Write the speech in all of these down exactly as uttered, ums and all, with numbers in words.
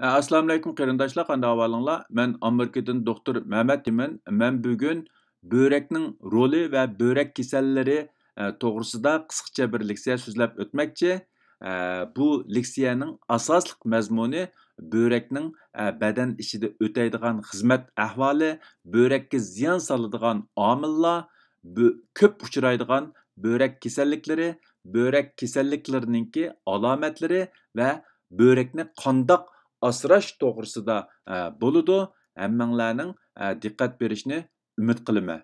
ئەسسالامۇئەلەيكۇم قېرىنداشلار، قانداق ئەھۋالىڭلار؟ مەن ئامېرىكىدىن دوختۇر مەمەت تىمەن. مەن بۈگۈن بۆرەكنىڭ رولى ۋە بۆرەك كېسەللىرى، ئە، توغرىسىدا قىسقىچە بىر لېكسىيە سۆزلەپ ئۆتمەكچى. ئە، بۇ لېكسىيەنىڭ ئاساسلىق مەزمۇنى بۆرەكنىڭ، ئە، بەدەن ئىچىدە ئۆتەيدىغان خىزمەت ئەھۋالى، بۆرەككە زىيان سالىدىغان ئامىللار، بۆ-، كۆپ ئۇچرايدىغان بۆرەك كېسەللىكلىرى، بۆرەك كېسەللىكلىرىنىڭكى ئالامەتلىرى ۋە بۆرەكنى قانداق ئاسراش توغرىسىدا، ئە، بولىدۇ. ھەممەڭلارنىڭ، ئە، دىققەت بېرىشىنى ئۈمىد قىلىمەن.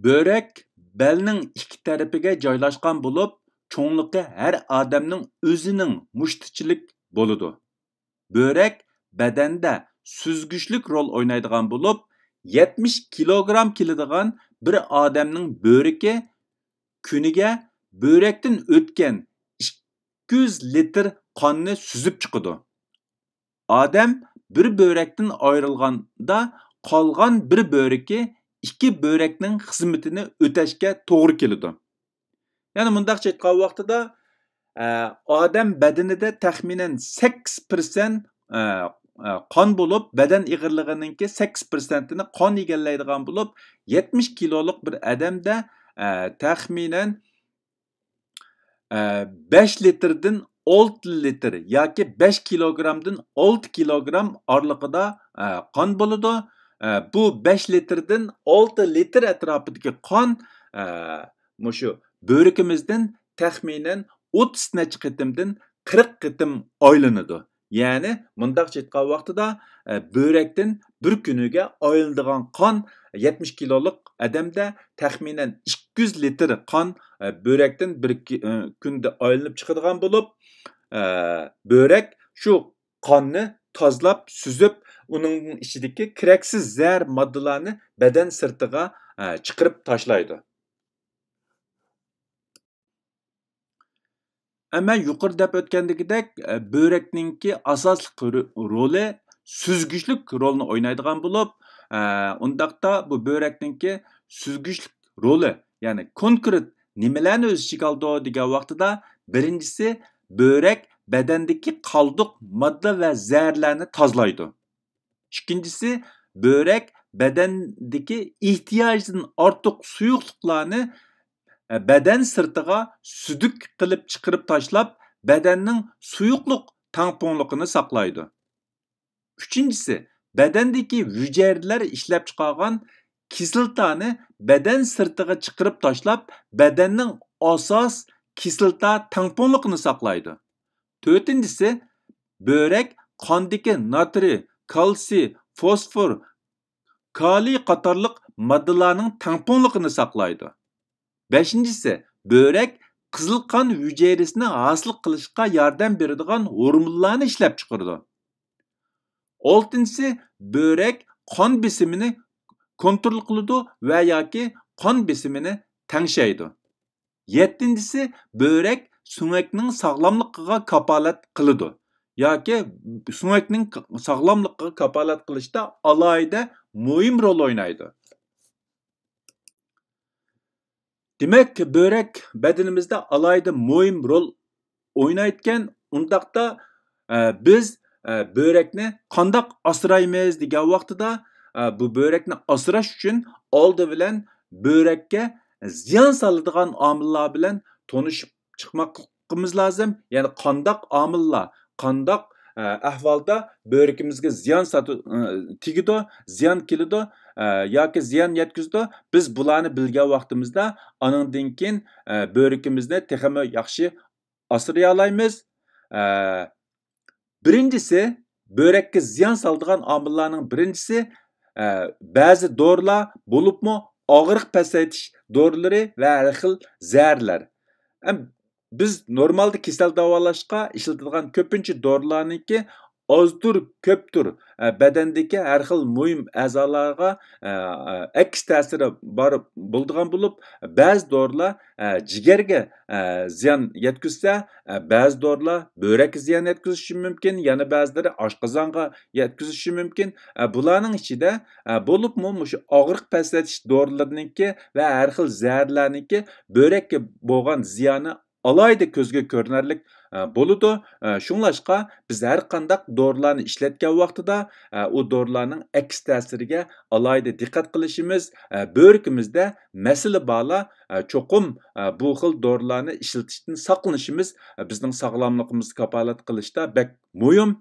بۆرەك بەلنىڭ ئىككى تەرىپىگە جايلاشقان بولۇپ، چوڭلۇقى ھەر ئادەمنىڭ ئۆزىنىڭ مۇشتىچىلىك بولىدۇ. بۆرەك بەدەندە سۈزگۈچلۈك رول ئوينايدىغان بولۇپ، يەتمىش كىلوگرام كېلىدىغان بىر ئادەمنىڭ بۆرىكى كۈنىگە بۆرەكتىن ئۆتكەن ئىككى يۈز لىتىر قاننى سۈزۈپ چىقىدۇ. ئادەم بىر بۆرەكتىن ئايرىلغاندا، قالغان بىر بۆرىكى ئىككى بۆرەكنىڭ خىزمىتىنى ئۆتەشكە توغرا كېلىدۇ. يەنى مۇنداقچە ئېيتقان ۋاقتىدا، ئە، ئادەم بەدىنىدە تەخمىنەن سەككىز پىرسەنت، ئە، ئە، قان بولۇپ، بەدەن ئېغىرلىقىنىڭكى سەككىز پىرسەنتىنى قان ئىگىلەيدىغان بولۇپ، يەتمىش كىلولۇق بىر ئادەمدە، ئە، تەخمىنەن، ئە، بەش لىتىردىن ئالتە لىتىر ياكى بەش كىلوگرامدىن ئالتە كىلوگرام ئارىلىقىدا، ئە، قان بولىدۇ. ئە، بۇ بەش لىتىردىن ئالتە لىتىر ئەتراپىدىكى قان، ئە، مۇشۇ بۆرىكىمىزدىن تەخمىنەن ئوتتۇز نەچچە قېتىمدىن قىرىق قېتىم ئايلىنىدۇ. يەنى مۇنداقچە ئېيتقان ۋاقتىدا، ئە، بۆرەكتىن بىر كۈنىگە ئايلىنىدىغان قان يەتمىش كىلولۇق ئادەمدە تەخمىنەن ئىككى يۈز لىتىر قان، ئە، بۆرەكتىن بىر كى-، ئە، كۈندە ئايلىنىپ چىقىدىغان بولۇپ، ئە، بۆرەك شۇ قاننى تازىلاپ، سۈزۈپ، ئۇنىڭ ئىچىدىكى كېرەكسىز زەھەر ماددىلارنى بەدەن سىرتىغا، ئە، چىقىرىپ تاشلايدۇ. ئەمما يۇقىرىدا دەپ ئۆتكەندىكىدەك، ئە، بۆرەكنىڭكى ئاساسلىق رو-، رولى سۈزگۈچلۈك رولنى ئوينايدىغان بولۇپ، ئە، ئۇنداقتا بۇ بۆرەكنىڭكى سۈزگۈچلۈك رولى، يەنى كونكرېت نېمىلەرنى ئۆز ئىچىگە ئالىدۇ دېگەن ۋاقتىدا، بىرىنچىسى، بۆرەك بەدەندىكى قالدۇق ماددا ۋە زەھەرلەرنى تازىلايدۇ. ئىككىنچىسى، بۆرەك بەدەندىكى ئېھتىياجدىن ئارتۇق سۇيۇقلۇقلارنى، ئە، بەدەن سىرتىغا سۈدۈك قىلىپ چىقىرىپ تاشلاپ، بەدەننىڭ سۇيۇقلۇق تەڭپۇڭلۇقىنى ساقلايدۇ. ئۈچىنچىسى، بەدەندىكى ھۈجەيرىلەر ئىشلەپچىقارغان كىسلاتانى بەدەن سىرتىغا چىقىرىپ تاشلاپ، بەدەننىڭ ئاساس كىسلاتا تەڭپۇڭلۇقىنى ساقلايدۇ. تۆتىنچىسى، بۆرەك قاندىكى ناترىي، كالتسىي، فوسفور، كالىي قاتارلىق ماددىلارنىڭ تەڭپۇڭلۇقىنى ساقلايدۇ. بەشىنچىسى، بۆرەك قىزىل قان ھۈجەيرىسىنى ھاسىل قىلىشقا ياردەم بېرىدىغان ھورمونلارنى ئىشلەپچىقىرىدۇ. ئالتىنچىسى، بۆرەك قان بېسىمىنى كونترول قىلىدۇ ۋە ياكى قان بېسىمىنى تەڭشەيدۇ. يەتتىنچىسى، بۆرەك سۆڭەكنىڭ ساغلاملىقىغا كاپالەت قىلىدۇ ياكى سۆڭەكنىڭ ساغلاملىقىغا كاپالەت قىلىشتا ئالاھىدە مۇھىم رول ئوينايدۇ. دېمەك، بۆرەك بەدىنىمىزدە ئالاھىدە مۇھىم رول ئوينايدىكەن. ئۇنداقتا، ئە، بىز، ئە، بۆرەكنى قانداق ئاسرايمىز دېگەن ۋاقتىدا، ئە، بۇ بۆرەكنى ئاسراش ئۈچۈن ئالدى بىلەن بۆرەككە زىيان سالىدىغان ئامىللار بىلەن تونۇشۇپ چىقماقلىقىمىز لازىم. يەنى قانداق ئامىللار، قانداق، ئە، ئەھۋالدا بۆرىكىمىزگە زىيان ساتى-، ئە، تېگىدۇ، زىيان كېلىدۇ، ئە، ياكى زىيان يەتكۈزىدۇ. بىز بۇلارنى بىلگەن ۋاقتىمىزدا ئانىڭدىن كېيىن، ئە، بۆرىكىمىزنى تېخىمۇ ياخشى ئاسرىيالايمىز. ئە، بىرىنچىسى، بۆرەككە زىيان سالىدىغان ئامىللارنىڭ بىرىنچىسى، ئە، بەزى دورىلار، بولۇپمۇ ئاغرىق پەسەيتىش دورىلىرى ۋە ھەر خىل زەھەرلەر. ئەم، بىز نورمالدا كېسەل داۋالاشقا ئىشلىتىدىغان كۆپىنچە دورىلارنىڭكى ئازدۇر، كۆپتۇر، ئە، بەدەندىكى ھەر خىل مۇھىم ئەزالارغا، ئە، ئە، ئەكس تەسىرى بار بولىدىغان بولۇپ، بەزى دورىلار، ئە، جىگەرگە، ئە، زىيان يەتكۈزسە، ئە، بەزى دورىلار بۆرەككە زىيان يەتكۈزۈشى مۇمكىن، يەنە بەزىلىرى ئاشقازانغا يەتكۈزۈشى مۇمكىن. ئە، بۇلارنىڭ ئىچىدە، ئە، بولۇپمۇ مۇشۇ ئاغرىق پەسەيتىش دورىلىرىنىڭكى ۋە ھەر خىل زەھەرلەرنىڭكى بۆرەككە بولغان زىيانى ئالاھىدە كۆزگە كۆرۈنەرلىك، ئە، بولىدۇ. ئە، شۇڭلاشقا بىز ھەر قانداق دورىلارنى ئىشلەتكەن ۋاقتىدا، ئە، ئۇ دورىلارنىڭ ئەكس تەسىرىگە ئالاھىدە دىققەت قىلىشىمىز، ئە، بۆرىكىمىزدە مەسىلە بارلار، ئە، چوقۇم، ئە، بۇ خىل دورىلارنى ئىشلىتىشتىن ساقلىنىشىمىز، ئە، بىزنىڭ ساغلاملىقىمىزنى كاپالەت قىلىشتا بەك مۇھىم.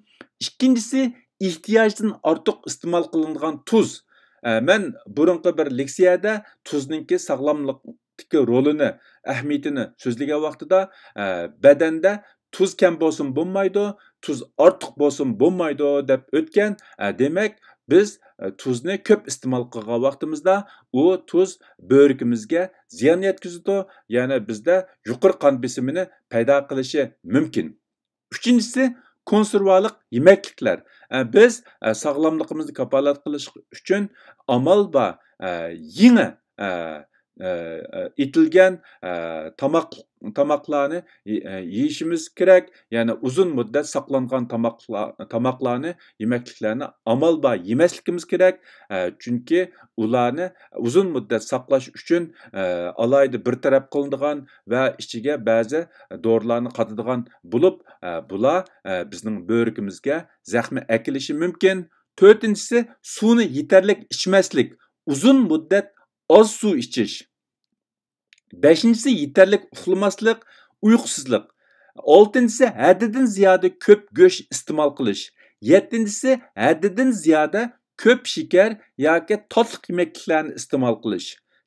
ئىككىنچىسى، ئېھتىياجدىن ئارتۇق ئىستېمال قىلىنىدىغان تۇز. ئە، مەن بۇرۇنقى بىر لېكسىيەدە تۇزنىڭكى ساغلاملىقتىكى رولىنى، ئەھمىيىتىنى سۆزلىگەن ۋاقتىدا، ئە، بەدەندە تۇز كەم بولسىمۇ بولمايدۇ، تۇز ئارتۇق بولسىمۇ بولمايدۇ دەپ ئۆتكەن. ئە، دېمەك، بىز، ئە، تۇزنى كۆپ ئىستېمال قىلغان ۋاقتىمىزدا ئۇ تۇز بۆرىكىمىزگە زىيان يەتكۈزىدۇ، يەنى بىزدە يۇقىرى قان بېسىمىنى پەيدا قىلىشى مۇمكىن. ئۈچىنچىسى، كونسېرۋالىق يېمەكلىكلەر. ئە، بىز، ئە، ساغلاملىقىمىزنى كاپالەت قىلىش ئۈچۈن ئامال بار، ئە، يېڭى، ئە، ئە، ئە، ئېتىلگەن، ئە، تاماق، تاماقلارنى يې-، ئە، يېيىشىمىز كېرەك. يەنى ئۇزۇن مۇددەت ساقلانغان تاماقلا-، تاماقلارنى، يېمەكلىكلەرنى ئامال بار يېمەسلىكىمىز كېرەك. ئە، چۈنكى ئۇلارنى ئۇزۇن مۇددەت ساقلاش ئۈچۈن، ئە، ئالاھىدە بىر تەرەپ قىلىنىدىغان ۋە ئىچىگە بەزى دورىلارنى قاتىدىغان بولۇپ، ئە، بۇلار، ئە، بىزنىڭ بۆرىكىمىزگە زەخمە ئەكېلىشى مۇمكىن. تۆتىنچىسى، سۇنى يېتەرلىك ئىچمەسلىك، ئۇزۇن مۇددەت ئاز سۇ ئىچىش. بەشىنچىسى، يېتەرلىك ئۇخلىماسلىق، ئۇيقۇسىزلىق. ئالتىنچىسى، ھەددىدىن زىيادە كۆپ گۆش ئىستېمال قىلىش. يەتتىنچىسى، ھەددىدىن زىيادە كۆپ شېكەر ياكى تاتلىق يېمەكلىكلەرنى ئىستېمال قىلىش.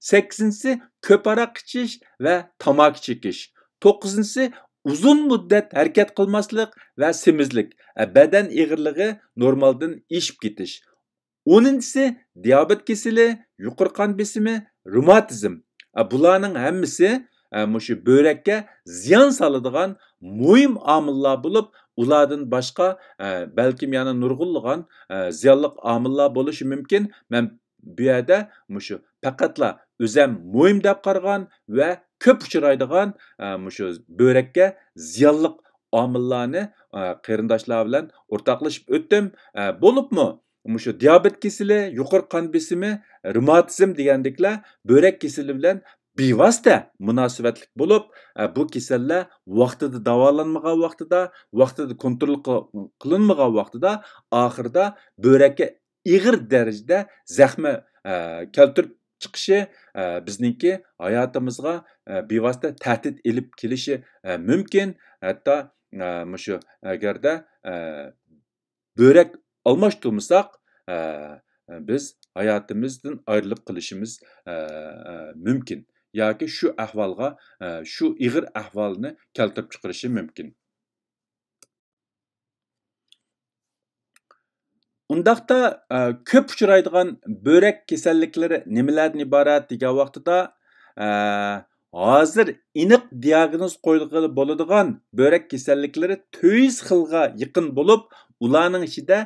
سەككىزىنچىسى، كۆپ ھاراق ئىچىش ۋە تاماكا چېكىش. توققۇزىنچىسى، ئۇزۇن مۇددەت ھەرىكەت قىلماسلىق ۋە سېمىزلىك، بەدەن ئېغىرلىقى نورمالدىن ئېشىپ كېتىش. ئونىنچىسى، دىيابېت كېسىلى، يۇقىرى قان بېسىمى، رېماتىزم. بۇلارنىڭ ھەممىسى مۇشۇ بۆرەككە زىيان سالىدىغان مۇھىم ئامىللار بولۇپ، ئۇلاردىن باشقا، بەلكىم يەنە نۇرغۇنلىغان زىيانلىق ئامىللار بولۇشى مۇمكىن. مەن بۇ يەردە مۇشۇ پەقەتلا ئۆزەم مۇھىم دەپ قارىغان ۋە كۆپ ئۇچرايدىغان، مۇشۇ بۆرەككە زىيانلىق ئامىللارنى، قېرىنداشلار بىلەن ئورتاقلىشىپ ئۆتتۈم. بولۇپمۇ مۇشۇ دىيابېت كېسىلى، يۇقىرى قان بېسىمى، رېماتىزم دېگەندەكلەر بۆرەك كېسىلى بىلەن بىۋاسىتە مۇناسىۋەتلىك بولۇپ، بۇ كېسەللەر ۋاقتىدا داۋالانمىغان ۋاقتىدا، ۋاقتىدا كونترول قىل-، قىلىنمىغان ۋاقتىدا ئاخىرىدا بۆرەككە ئېغىر دەرىجىدە زەخمە، ئە، كەلتۈرۈپ چىقىشى، ئە، بىزنىڭكى ھاياتىمىزغا، ئە، بىۋاسىتە تەھدىت ئېلىپ كېلىشى، ئە، مۇمكىن. ھەتتا، ئە، مۇشۇ ئەگەردە، ئە، بۆرەك ئالماشتۇرمىساق، ئە، بىز ھاياتىمىزدىن ئايرىلىپ قېلىشىمىز، ئە، ئە، مۇمكىن. ياكى شۇ ئەھۋالغا، ئە، شۇ ئېغىر ئەھۋالنى كەلتۈرۈپ چىقىرىشى مۇمكىن. ئۇنداقتا، ئە، كۆپ ئۇچرايدىغان بۆرەك كېسەللىكلىرى نېمىلەردىن ئىبارەت دېگەن ۋاقتىدا، ئە، ھازىر ئېنىق دىياگنوز قويغىلى بولىدىغان بۆرەك كېسەللىكلىرى تۆت يۈز خىلغا يېقىن بولۇپ، ئۇلارنىڭ ئىچىدە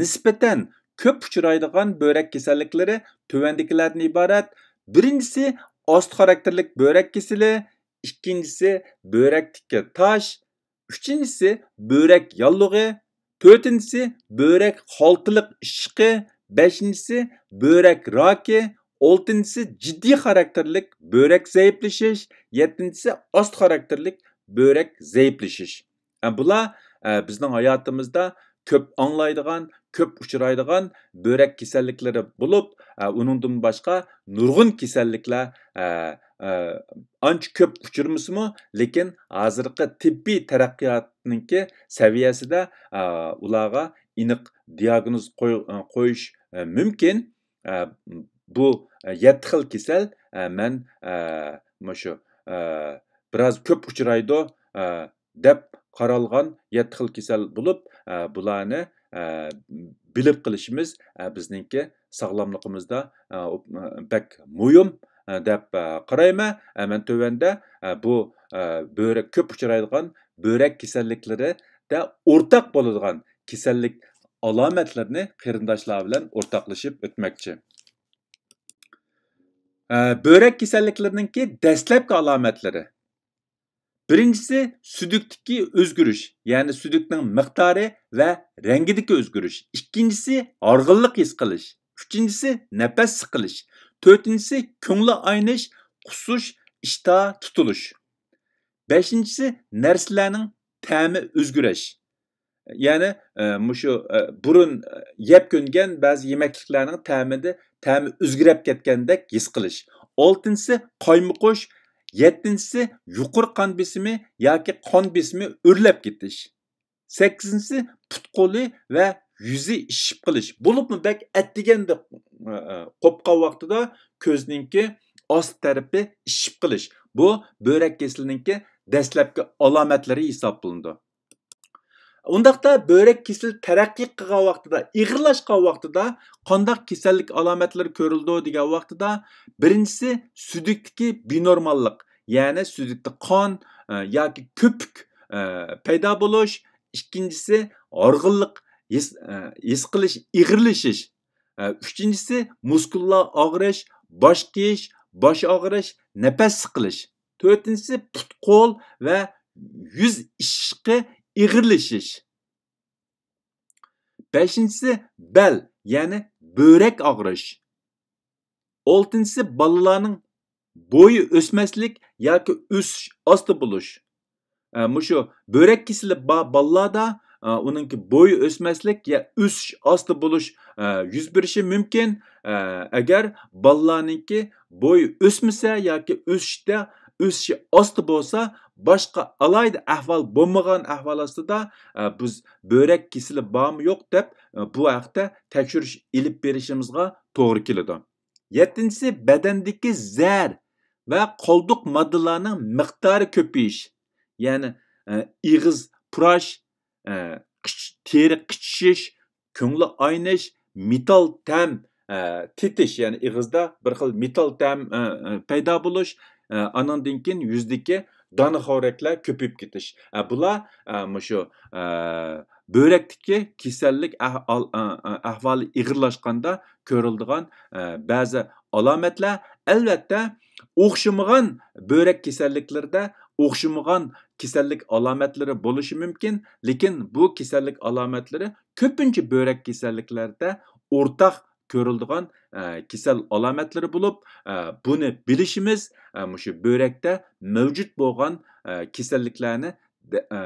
نىسبەتەن كۆپ ئۇچرايدىغان بۆرەك كېسەللىكلىرى تۆۋەندىكىلەردىن ئىبارەت. بىرىنچىسى، ئاستا خاراكتېرلىك بۆرەك كېسىلى، ئىككىنچىسى، بۆرەكتىكى تاش، ئۈچىنچىسى، بۆرەك ياللۇغى، تۆتىنچىسى، بۆرەك خالتىلىق ئىششىقى، بەشىنچىسى، بۆرەك راكى، ئالتىنچىسى، جىددىي خاراكتېرلىك بۆرەك زەئىپلىشىش، يەتتىنچىسى، ئاستا خاراكتېرلىك بۆرەك زەئىپلىشىش. ئە، بۇلار، ئە، بىزنىڭ ھاياتىمىزدا كۆپ ئاڭلايدىغان، كۆپ ئۇچرايدىغان بۆرەك كېسەللىكلىرى بولۇپ، ئە، ئۇنىڭدىن باشقا نۇرغۇن كېسەللىكلەر، ئە، ئە، ئانچە كۆپ ئۇچرىمىسىمۇ، لېكىن ھازىرقى تېببىي تەرەققىياتنىڭكى سەۋىيەسىدە، ئە، ئۇلارغا ئېنىق دىياگنوز قوي-، قويۇش، ئە، مۇمكىن. ئە، بۇ، ئە، يەتتە خىل كېسەل، ئە، مەن، ئە، مۇشۇ، ئە، بىراز كۆپ ئۇچرايدۇ، ئە، دەپ قارالغان يەتتە خىل كېسەل بولۇپ، ئە، بۇلارنى، ئە، بىلىپ قېلىشىمىز، ئە، بىزنىڭكى ساغلاملىقىمىزدا، ئە، بەك مۇھىم، ئە، دەپ، ئە، قارايمەن. ئە، مەن تۆۋەندە، ئە، بۇ، ئە، بۆرەك، كۆپ ئۇچرايدىغان بۆرەك كېسەللىكلىرىدە ئورتاق بولىدىغان كېسەللىك ئالامەتلىرىنى قېرىنداشلار بىلەن ئورتاقلىشىپ ئۆتمەكچى. ئە، بۆرەك كېسەللىكلىرىنىڭكى دەسلەپكى ئالامەتلىرى. بىرىنچىسى، سۈدۈكتىكى ئۆزگىرىش، يەنى سۈدۈكنىڭ مىقدارى ۋە رەڭگىدىكى ئۆزگىرىش. ئىككىنچىسى، ھارغىنلىق ھېس قىلىش. ئۈچىنچىسى، نەپەس سىقىلىش. تۆتىنچىسى، كۆڭلى ئاينىش، قۇسۇش، ئىشتىها تۇتۇلۇش. بەشىنچىسى، نەرسىلەرنىڭ تەمى ئۆزگىرىش. يەنى، ئە، مۇشۇ، ئە، بۇرۇن، ئە، يەپ كۆنگەن بەزى يېمەكلىكلەرنىڭ تەمىدە، تەمى ئۆزگىرەپ كەتكەندەك ھېس قىلىش. ئالتىنچىسى، قايمۇقۇش. يەتتىنچىسى، يۇقىرى قان بېسىمى ياكى قان بېسىمى ئۆرلەپ كېتىش. سەككىزىنچىسى، پۇت-قولى ۋە يۈزى ئىششىپ قېلىش. بولۇپمۇ بەك ئەتىگەندە، ئە، ئە، قوپقان ۋاقتىدا كۆزنىڭكى ئاستى تەرىپى ئىششىپ قېلىش. بۇ بۆرەك كېسىلىنىڭكى دەسلەپكى ئالامەتلىرى ھېسابلىنىدۇ. ئۇنداقتا بۆرەك كېسىلى تەرەققىي قىلغان ۋاقتىدا، ئېغىرلاشقان ۋاقتىدا قانداق كېسەللىك ئالامەتلىرى كۆرۈلىدۇ دېگەن ۋاقتىدا، بىرىنچىسى سۈيدۈكتىكى بىنورماللىق، يەنى سۈيدۈكتە قان، ئە، ياكى كۆپۈك، ئە، پەيدا بولۇش، ئىككىنچىسى ھارغىنلىق ھېس، ئە، ھېس قىلىش، ئېغىرلىشىش، ئە، ئۈچىنچىسى مۇسكۇللار ئاغرىش، باش قېيىش، باش ئاغرىش، نەپەس سىقىلىش، تۆتىنچىسى پۇت-قول ۋە يۈز ئىششىقى ئېغىرلىشىش، بەشىنچىسى بەل، يەنى بۆرەك ئاغرىش، ئالتىنچىسى بالىلارنىڭ بويى ئۆسمەسلىك ياكى ئۆسۈش ئاستا بولۇش. ئە، مۇشۇ بۆرەك كېسىلى بار بالىلاردا، ئە، ئۇنىڭكى بويى ئۆسمەسلىك يا ئۆسۈش ئاستا بولۇش، ئە، يۈز بېرىشى مۇمكىن. ئە، ئەگەر بالىلارنىڭكى بويى ئۆسمىسە ياكى ئۆسۈشتە، ئۆسۈشى ئاستا بولسا، باشقا ئالاھىدە ئەھۋال بولمىغان ئەھۋال ئاستىدا، ئە، بىز بۆرەك كېسىلى بارمۇ يوق دەپ، ئە، بۇ ھەقتە تەكشۈرۈش ئېلىپ بېرىشىمىزغا توغرا كېلىدۇ. يەتتىنچىسى، بەدەندىكى زەھەر ۋە قالدۇق ماددىلارنىڭ مىقدارى كۆپىيىش. يەنى، ئە، ئېغىز پۇراش، ئە، قىچ-، تېرە قىچىشىش، كۆڭلى ئاينىش، مېتال تەم، ئە، تېتىش، يەنى ئېغىزدا بىر خىل مېتال تەم، ئە، ئە، پەيدا بولۇش، ئە، ئانىڭدىن كېيىن يۈزدىكى دانا خورەكلەر كۆپىيىپ كېتىش. ئە، بۇلار، ئە، مۇشۇ، ئە، بۆرەكتىكى كېسەللىك ئەھ-، ئال-، ئە، ئە، ئەھۋالى ئېغىرلاشقاندا كۆرۈلىدىغان، ئە، بەزى ئالامەتلەر. ئەلۋەتتە، ئوخشىمىغان بۆرەك كېسەللىكلىرىدە ئوخشىمىغان كېسەللىك ئالامەتلىرى بولۇشى مۇمكىن، لېكىن بۇ كېسەللىك ئالامەتلىرى كۆپىنچە بۆرەك كېسەللىكلەردە ئورتاق كۆرۈلىدىغان، ئە، كېسەل ئالامەتلىرى بولۇپ، ئە، بۇنى بىلىشىمىز، ئە، مۇشۇ بۆرەكتە مەۋجۇت بولغان، ئە، كېسەللىكلەرنى دە-، ئە،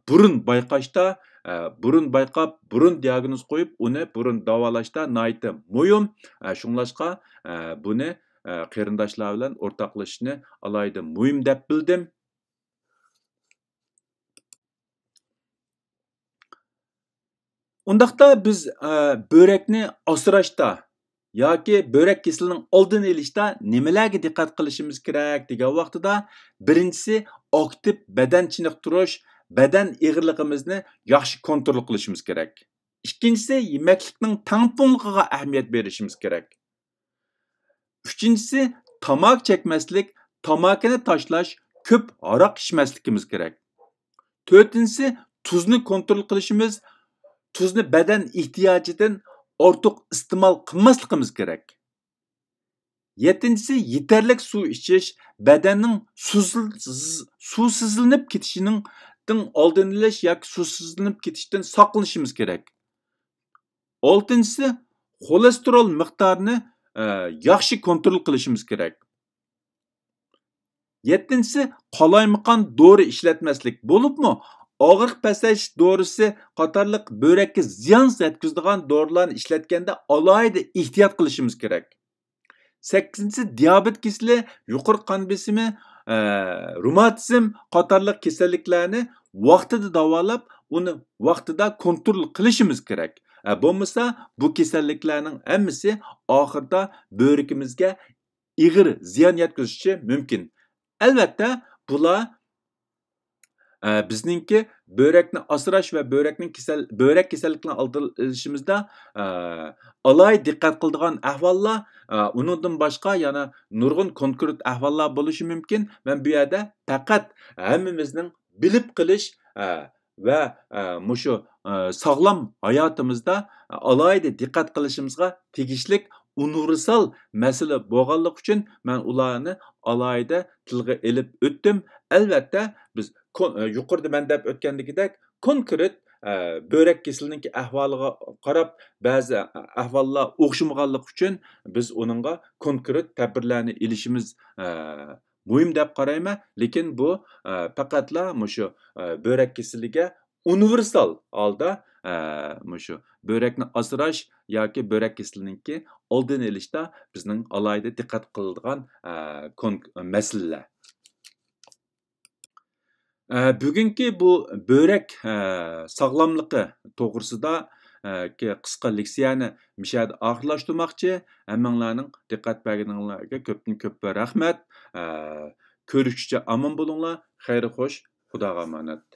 بۇرۇن بايقاشتا، ئە، بۇرۇن بايقاپ، بۇرۇن دىئاگنوز قويۇپ، ئۇنى بۇرۇن داۋالاشتا ناھايىتى مۇھىم. ئە، شۇڭلاشقا، ئە، بۇنى، ئە، قېرىنداشلار بىلەن ئورتاقلىشىشنى ئالاھىدە مۇھىم دەپ بىلدىم. ئۇنداقتا بىز، ئە، بۆرەكنى ئاسراشتا ياكى بۆرەك كېسىلىنىڭ ئالدىنى ئېلىشتا نېمىلەرگە دىققەت قىلىشىمىز كېرەك دېگەن ۋاقتىدا، بىرىنچىسى، ئاكتىپ بەدەن چېنىقتۇرۇش، بەدەن ئېغىرلىقىمىزنى ياخشى كونترول قىلىشىمىز كېرەك. ئىككىنچىسى، يېمەكلىكنىڭ تەڭپۇڭلۇقىغا ئەھمىيەت بېرىشىمىز كېرەك. ئۈچىنچىسى، تاماكا چەكمەسلىك، تاماكىنى تاشلاش، كۆپ ھاراق ئىچمەسلىكىمىز كېرەك. تۆتىنچىسى، تۇزنى كونترول قىلىشىمىز، تۇزنى بەدەن ئېھتىياجىدىن ئارتۇق ئىستېمال قىلماسلىقىمىز كېرەك. يەتتىنچىسى، يېتەرلىك سۇ ئىچىش، بەدەننىڭ سۇسىز-، سۇسىزلىنىپ كېتىشىنىڭ، دىن ئالدىنى ئېلىش ياكى سۇسىزلىنىپ كېتىشتىن ساقلىنىشىمىز كېرەك. ئالتىنچىسى، خولېستېرول مىقدارىنى، ئە، ياخشى كونترول قىلىشىمىز كېرەك. يەتتىنچىسى، قالايمىقان دورا ئىشلەتمەسلىك، بولۇپمۇ ئاغرىق پەسەيتىش دورىسى قاتارلىق بۆرەككە زىيان يەتكۈزىدىغان دورىلارنى ئىشلەتكەندە ئالاھىدە ئېھتىيات قىلىشىمىز كېرەك. سەككىزىنچىسى، دىيابېت كېسىلى، يۇقىرى قان بېسىمى، ئە، روماتىزم قاتارلىق كېسەللىكلەرنى ۋاقتىدا داۋالاپ، ئۇنى ۋاقتىدا كونترول قىلىشىمىز كېرەك. ئە، بولمىسا، بۇ كېسەللىكلەرنىڭ ھەممىسى ئاخىرىدا بۆرىكىمىزگە ئېغىر زىيان يەتكۈزۈشى مۇمكىن. ئەلۋەتتە، بۇلار، ئە، بىزنىڭكى بۆرەكنى ئاسراش ۋە بۆرەكنىڭ كېسەل-، بۆرەك كېسەللىكىنى ئالدىنى ئېلىشىمىزدا، ئە، ئالاھىدە دىققەت قىلىدىغان ئەھۋاللار، ئە، ئۇنىڭدىن باشقا يەنە نۇرغۇن كونكرېت ئەھۋاللار بولۇشى مۇمكىن. مەن بۇ يەردە پەقەت ھەممىمىزنىڭ بىلىپ قېلىش، ئە، ۋە، ئە، مۇشۇ، ئە، ساغلام ھاياتىمىزدا ئالاھىدە دىققەت قىلىشىمىزغا تېگىشلىك ئۇنىۋېرسال مەسىلە بولغانلىقى ئۈچۈن مەن ئۇلارنى ئالاھىدە تىلغا ئېلىپ ئۆتتۈم. ئەلۋەتتە، بىز كون-، ئە، يۇقىرىدا مەن دەپ ئۆتكەندىكىدەك كونكرېت، ئە، بۆرەك كېسىلىنىڭكى ئەھۋالىغا قاراپ بەزى ئەھۋاللار ئوخشىمىغانلىقى ئۈچۈن بىز ئۇنىڭغا كونكرېت تەدبىرلەرنى ئېلىشىمىز، ئە، مۇھىم دەپ قارايمەن، لېكىن بۇ، ئە، پەقەتلا مۇشۇ، ئە، بۆرەك كېسىلىگە ئۇنىۋېرسال ھالدا، ئە، مۇشۇ بۆرەكنى ئاسراش ياكى بۆرەك كېسىلىنىڭكى ئالدىنى ئېلىشتا بىزنىڭ ئالاھىدە دىققەت قىلىدىغان، ئە، كون-، مەسىلىلەر. ئە، بۈگۈنكى بۇ بۆرەك، ئە، ساغلاملىقى توغرىسىدا، ئە، كى-، قىسقا لېكسىيەنى مۇشۇ يەردە ئاخىرلاشتۇرماقچى. ھەممىڭلارنىڭ دىققەت بەرگىنىڭلارغا كۆپتىن كۆپ رەھمەت. ئە، كۆرۈشكىچە ئامان بولۇڭلار. خەير خوش. خۇداغا ئامانەت.